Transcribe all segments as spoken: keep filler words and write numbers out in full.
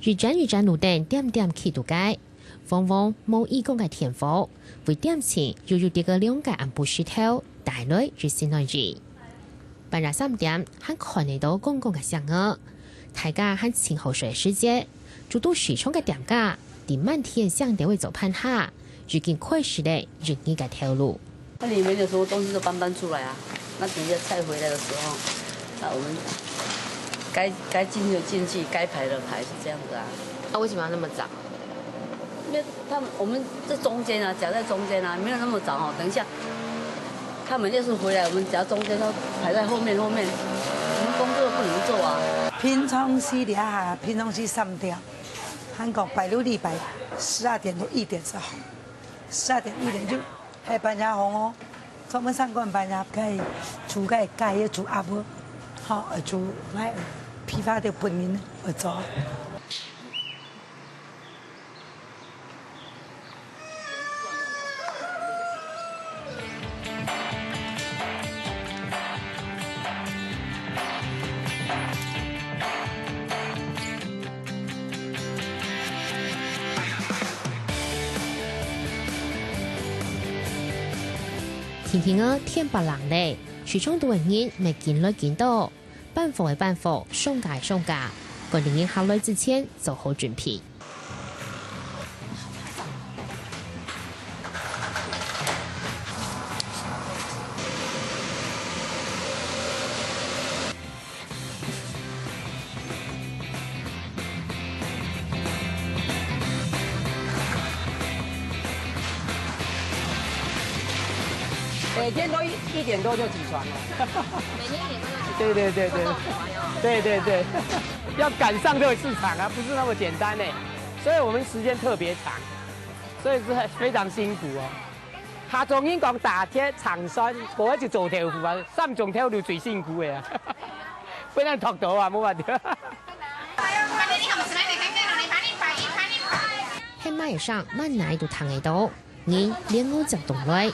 一站一站路燈點點企堵該，往往無意講个電火，會點醒又有逐个兩个暗晡時頭帶來一息暖意。半夜三點還看得到光光个星仔，大家還尋好睡个時節，就到市場个店家，在滿天星斗个做伴下，已經開始了一日个頭路。 那裡面有什麼東西都搬搬出來啊。那等一下菜回來的時候，那我們該，該進去的進去，該排的排，是這樣子啊。那為什麼要那麼早？因為他們，我們這中間啊，夾在中間啊，沒有那麼早哦。等一下，他們要是回來，我們夾中間，都排在後面，後面，我們工作不能做啊。平常時這下，平常時三點，還講拜六禮拜十二點到一點是好，十二點一點就 係半夜紅哦，專門上班半夜，該煮該雞，煮鴨肉，好，煮來批發个分人來做。天天啊，天白冷咧，市場肚个人乜緊來緊到，搬貨个搬貨，上架个上架，趕等人客來之前做好準備。 每天都一，一點多就起床了。每天一點多就起床。對，對，對，對。這麼早啊？對，對，對。要趕上這個市場啊，不是那麼簡單欸。所以我們時間特別長，所以是很，非常辛苦哦。 客庄人講打鐵撐船，𠊎就做豆腐啊，三種頭路最辛苦个啊，分人托到啊，無法度。係買个聲，滿哪都聽得到，人連牛隻都來，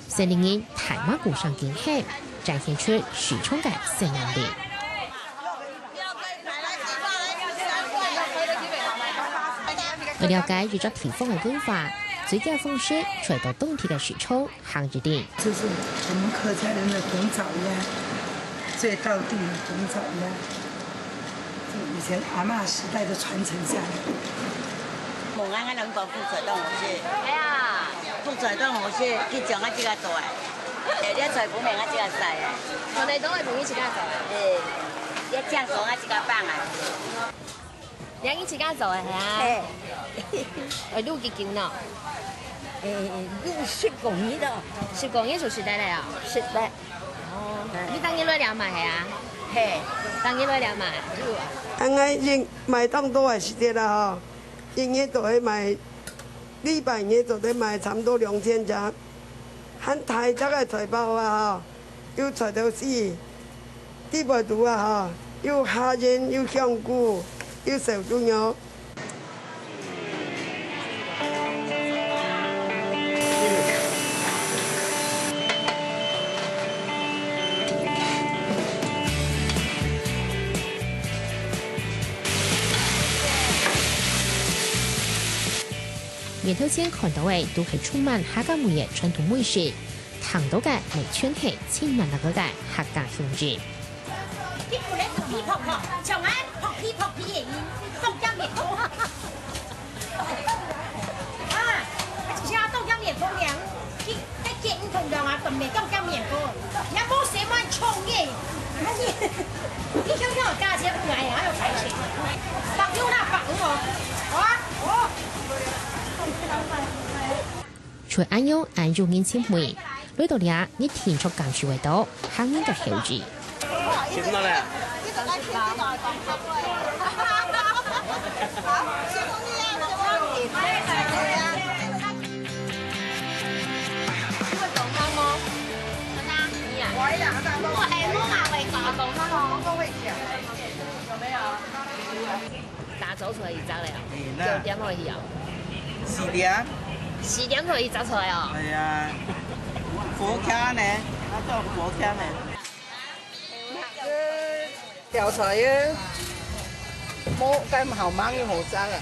生理人大馬鼓聲緊喊，展現出市場个生命力。 愛了解一隻地方个文化，最佳方式就係到當地个市場行一轉。這是我們客家人的紅棗鴨，最道地的紅棗鴨，這以前阿嬤時代的傳承下來。無，𠊎，𠊎兩公婆出來當好食。哎呀，出來當好食，佢將𠊎自家做个。欸，這菜脯麵𠊎自家曬个。做得到个，毋係自家做个。欸，這醬油𠊎自家放个。 這你自家做个係啊？係。愛滷幾久呢？欸，滷十公日咯。十公日就食得了哦。食得。哦，係。你當日來這賣係啊？係。當日來這賣。有啊。恁樣一賣當多个時節啦吼，一日都會賣，禮拜日做得賣差毋多兩千隻。 還大隻个菜包啊吼，有菜頭絲，底背肚啊吼，有蝦仁，有香菇，有燒豬肉。 面頭前看到个都係充滿客家味个傳統美食，聽到个乜全係充滿樂个客家鄉音。你不能噗皮噗噗，像俺噗皮噗皮个音，當驚面孔。啊，像當驚面孔樣，你 該剪毋同樣啊，本來當驚面孔，也無洗滿沖个，你，你想想價錢毋來啊，還有價錢，百五啦，百五哦，好啊，哦。除恁樣，恁有人情味，來到這，你定著感受會到客人个厚意。 打早出來一隻了，哎，那九點開始哦。四點。四點開始摘出來哦。哎呀，火車呢？那叫火車呢？ 挑出來个。無，該好忙又好爭啊。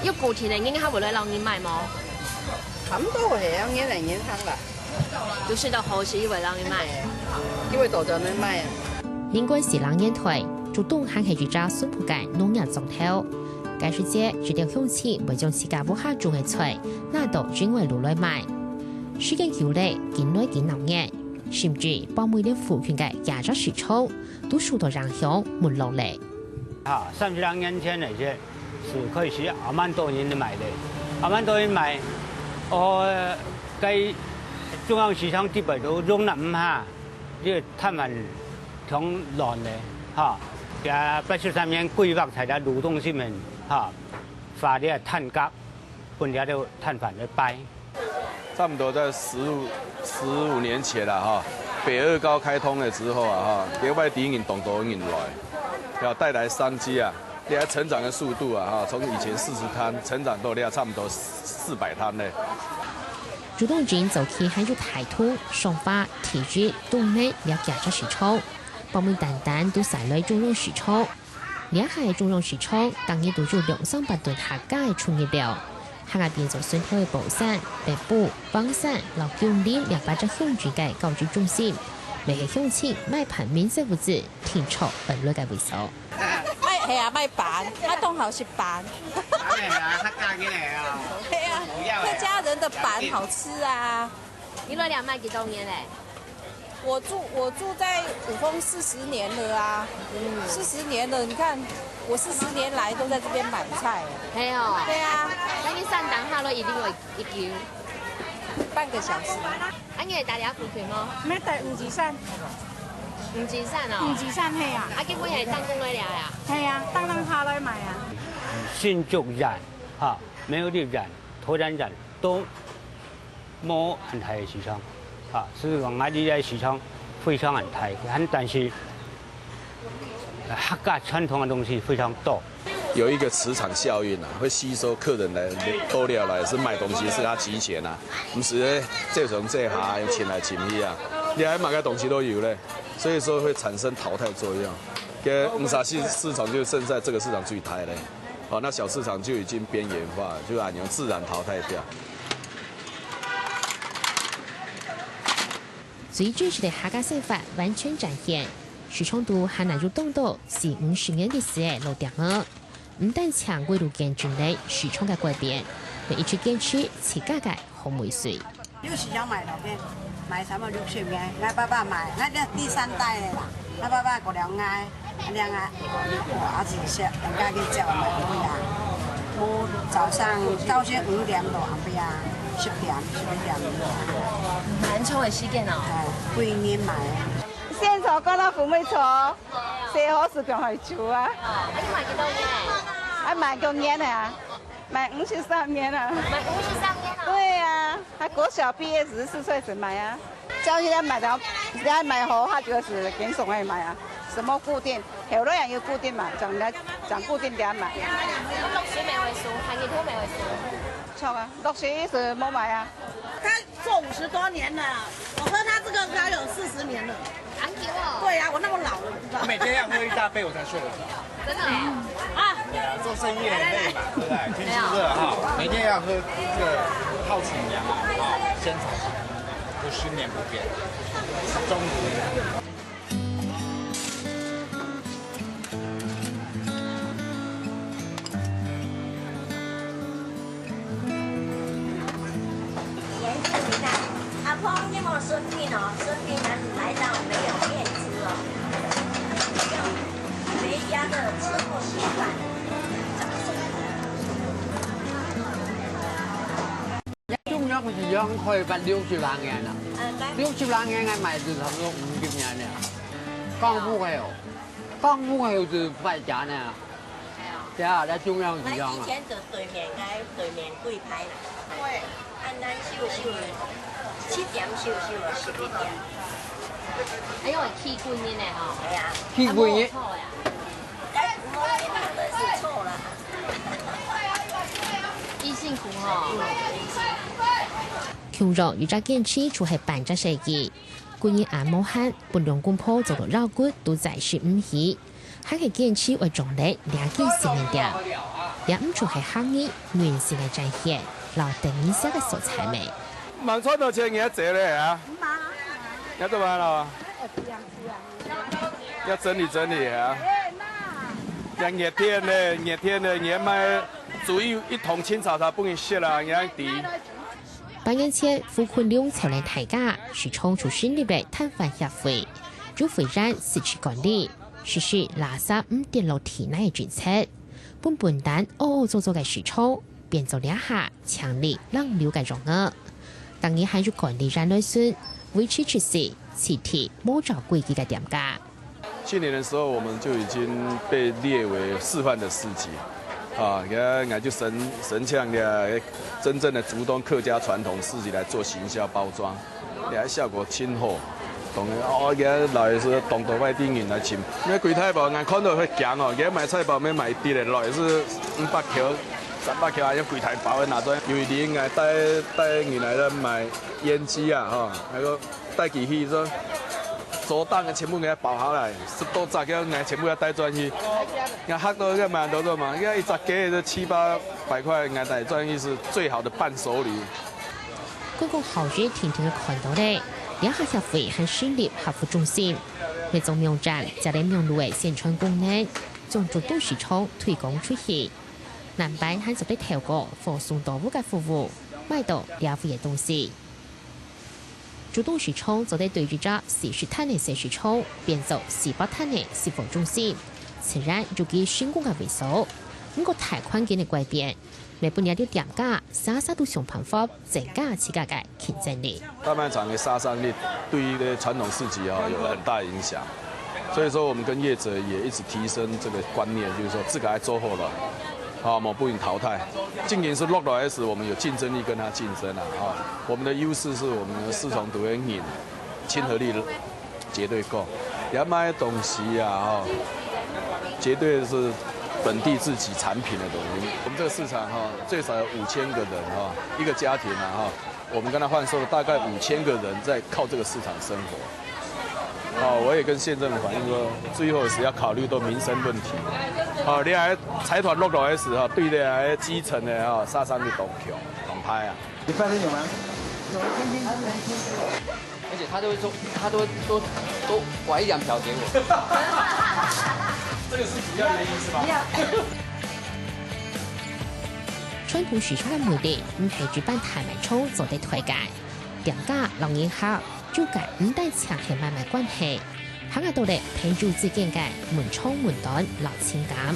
有固定个人客會來摎你買無？差毋多係啊，人來人客啦。就食到好食，佢會摎你買。因為多多人買啊。民國四十年代，竹東還係一隻淳樸个農業庄頭。該時節，一兜鄉親會將自家屋下種个菜，拿到境外路來賣。時間久了，緊來緊鬧熱，甚至包尾連附近个幾隻市場，都受到影響，沒落了。 哈，三十零年前那些是可以係恁多人買个，恁多人買，哦，該中央市場底背都容納毋下，這个攤販當亂个，哈。這八十三年規劃在這路東西面，哈，發這个攤價，分這个攤販來擺。 差不多在十五、十五年前了哈，北二高開通了之後啊哈，國外的人當多人來，要帶來商機啊，這个成長的速度啊哈，從以前四十攤，成長到這差不多四百攤呢。竹東鎮早期還有大同、上化、第一、東門這幾隻市場，包尾單單都徙來中央市場。 這下个中央市場，逐日都有兩三百噸客家个出入了。客家變做脣頭个寶山、北埔、橫山摎芎林這八隻鄉鎮个交易中心，乜係鄉親買辦民生物資定著愛來个位所。賣，係啊，賣粄，啊，當好食粄。粄係啊，客家个啊。係啊，客家人的粄好吃啊。你來這賣幾多年咧？ 我住，我住在五峰四十年了啊，四十年了，你看，我四十年來都在這邊買菜。係哦。對啊。該你三冬下來一定愛幾久？半個小時。啊，你會蹛這附近無？毋係，蹛五指山。五指山哦。五指山，係啊。啊，根本係當工來尞呀。係啊，當當下來買啊。新竹縣，哈，苗栗縣、桃園縣都 無恁大个市場，啊，所以講𠊎這个市場非常恁大，但是，呃，客家傳統个東西非常多。有一個磁場效應啊，會吸收客人來，多了來是賣東西，是他集錢啊，毋係咧，這種這下又請來請去啊，你還買个東西都有咧，所以說會產生淘汰作用。該五沙市市場就剩下這個市場最大咧，好，那小市場就已經邊緣化，就啊，你自然淘汰掉。 最真實个客家生活完全展現，市場肚還有當多四五十年歷史个老店仔。毋單淨為著見證了市場个改變，乜一直堅持自家个好味緒。有時常買落去，買差不多六十年，𠊎爸爸買，𠊎這第三代个啦，𠊎爸爸過了𠊎。 恁樣啊，我兒子是人家去叫買東西啊，我早上朝晨五點到暗晡啊，十點、十一點。蠻長个時間哦。哎，幾年買。仙草跟到虎尾草，最好食个海珠啊。哦，啊，你買幾多年？啊，買幾年了啊？ 買五十三年了。買五十三年了？對呀，他國小畢業十四歲時買啊。叫現在買的，現在買好，他就是跟手愛買啊。什麼固定，後來也有固定嘛，講來講固定點買。落水乜會收，下雨天乜會收。著啊，落水時無買啊。他做五十多年了，我喝他這個應該有四十年了。 很久哦。對呀，我那麼老了，你知道嗎？每天要喝一大杯我才睡得着。真的哦。啊，對啊，做生意很累嘛，對不對？天氣熱哈，每天要喝這個泡枳娘啊，仙草，就十年不變，中毒。 阿婆，你莫生病哦，生病人來到沒有面子哦。沒家的伺候稀飯。中央市場開辦六十來年了，六十來年來賣就差不多五十年了，光復後，光復後就不賣家呢。 對啊，在中央市場啊。咱以前就對面个，對面櫃檯啦。對。啊，咱收收，七點收收，十一點。哎喲，氣滾人呢吼。哎呀。氣滾人。啊，無錯呀。該無人就是錯啦。真辛苦吼。嗯。共樣有隻堅持就係半隻世紀，幾年恁無閒，分兩公婆做到腰骨都載食毋起。還係堅持愛掌握這間細麵店。這毋就係客人人生个展現，摎等人惜个所在咩？滿賺到錢，你還走了啊？你要怎麼了？要整理整理啊。要熱天的，熱天的，你還買煮一，一桶清茶茶分你食啦，你還抵。 半年前，傅坤龍帶領大家，時常就成立了攤販協會，由會員自己管理，實施垃圾毋跌落地泥个政策，分本旦屙屙做做个市場，變做這下淨零浪流个樣仔。當然還有管理員來巡，維持秩序，徹底無照規矩个店家。 去年的時候，我們就已經被列為示範的市集，啊，你看，我就申，申請了真正的竹東客家傳統市集來做行銷包裝，你看效果真好。當然，哦，你看，老實說，當多外地人來尋，因為櫃台包，𠊎看到會驚哦，你看買菜包，買一垤的，老實五百箍、三百箍，還有櫃台包的拿出來，有一年，𠊎帶，帶人來買胭脂啊，哈，那個 帶佢去，說，所有个全部給他包下來，十多隻个，𠊎全部要帶轉去。𠊎嚇到，該買多少嘛？該一隻雞就七八百塊，𠊎帶轉去是最好的伴手禮。觀光好友定定个看到咧，這下協會還成立客服中心，每種網站接連網路个宣傳功能，將竹東市場推廣出去。南北還做得透過貨送到屋个服務，買到這位个東西。 竹東市場做得對一隻四十攤个小市場變做四百攤个生活中心，自然有佢成功个位所。毋過大環境个改變，乜分這兜店家儕儕都想辦法增加自家个競爭力。大賣場个殺傷力對於傳統市集啊有很大影響，所以說我們跟業者也一直提升這個觀念，就是說自家愛做好了。 啊，無分人淘汰。正經係落落來个時，我們有競爭力跟他競爭啊，哈。我們的優勢是我們的市場肚个人，親和力絕對夠。也賣東西啊，哈，絕對是本地自己產品的東西。我們這個市場哈，最少有五千個人哈，一個家庭啊，哈， 我們跟他販售了大概五千個人在靠這個市場生活。哦，我也跟縣政府反映說，最後是要考慮到民生問題。哦，你還財團落落來个時候，對這些基層的哦，殺傷力當強，當歹啊。你飯店有嗎？有，天天吃。而且他都會說，他都會多，多挖一兩條給我。這個是主要原因是嗎？傳統市場个魅力，毋係一般大賣場做得推介。 店家摎人客，就該毋單淨係買賣關係，還愛到了朋友之間个門長門短摎情感。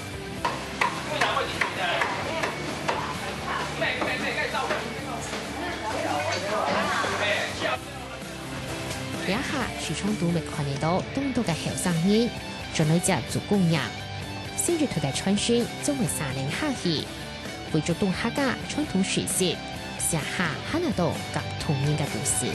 這下市場肚乜看得到當多个後生人，轉來接竹工業。新一代个傳承總會續等下去。 為竹東客家傳統事業，寫下還愛到感動人个故事。